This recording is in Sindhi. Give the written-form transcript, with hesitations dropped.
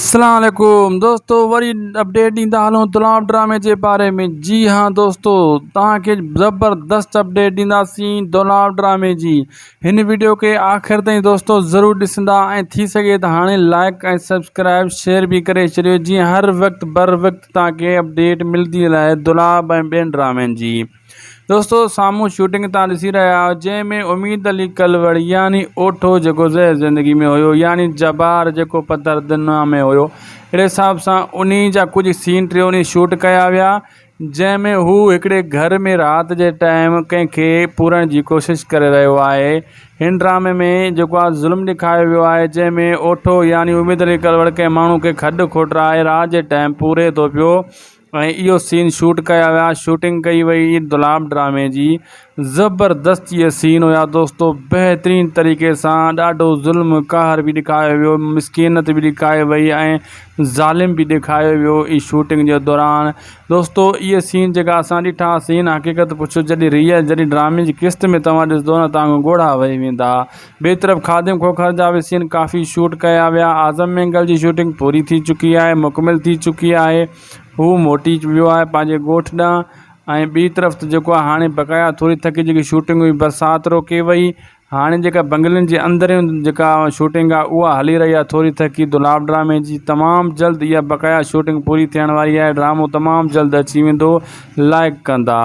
اسلام عليڪم دوستو وري اپڊيٽ ڏيندا هلون دولاب ڊرامي جي باري ۾ جي ها دوستو توهان کي زبردست اپڊيٽ ڏينداسين دولاب ڊرامي جي هن ويڊيو کي آخر تائين دوستو ضرور ڏسندا ۽ ٿي سگهي ته هاڻي لائڪ ۽ سبسڪرائب شيئر به ڪري ڇڏيو جيئن هر وقت بر وقت توهان کي اپڊيٽ ملدي رهي دولاب ۽ ٻين ڊرامن جي دوستو سامهون شوٽنگ تان ڏسي رهيا آهيو جنهن ۾ اميد علي ڪلوڙ يعني اوٺو جيڪو زهر زندگي ۾ هيو يعني جبار جيڪو پٿر دنيا ۾ هيو اهڙي حساب سان انهي جا ڪجهه سين ٽي انهي شوٽ ڪيا ويا جنهن ۾ هو هڪڙي گهر ۾ رات جي ٽائيم ڪنهن کي پورڻ جي ڪوشش ڪري رهيو آهي هن ڊرامي ۾ جيڪو آهي ظلم ڏيکاريو ويو آهي جنهن ۾ اوٺو يعني اميد علي ڪلوڙ ڪنهن ماڻهو کي کڏ کوٽرائي رات جي ٽائيم پوري ٿو پيو ۽ اهو سين شوٽ ڪيا ويا شوٽنگ ڪئي وئي دولاب ڊرامي جي زبردست اهي سين هيا دوستو بهترين طريقي سان ڏاڍو ظلم قهر به ڏيکاريو ويو مسڪينت به ڏيکاري وئي ۽ ظالم به ڏيکاريو ويو اي شوٽنگ جي دوران دوستو اهي سين جيڪا اسان ڏٺا سين حقيقت پڇو جڏهن ريئل جڏهن ڊرامي جي قسط ۾ توهان ڏسندو نه توهان ڳوڙها وهي ويندا ٻئي طرف خادم کوکر جا به سين ڪافي شوٽ ڪيا ويا. اعظم مينگل جي شوٽنگ پوري ٿي چڪي آهي مڪمل ٿي چڪي آهي هو موٽي ويو آهي پنهنجي ڳوٺ ڏانهن ۽ ٻي طرف ته جيڪو آهي هاڻي بقايا ٿوري ٿڪي جيڪي شوٽنگ هئي برسات روڪي وئي هاڻي جيڪا بنگلن جي اندريون جيڪا شوٽنگ آهي اها هلي رهي آهي ٿوري ٿڪي دولاب ڊرامي جي تمام جلد اها بقايا شوٽنگ پوري ٿيڻ واري آهي ڊرامو تمام جلد اچي ويندو لائڪ ڪندا.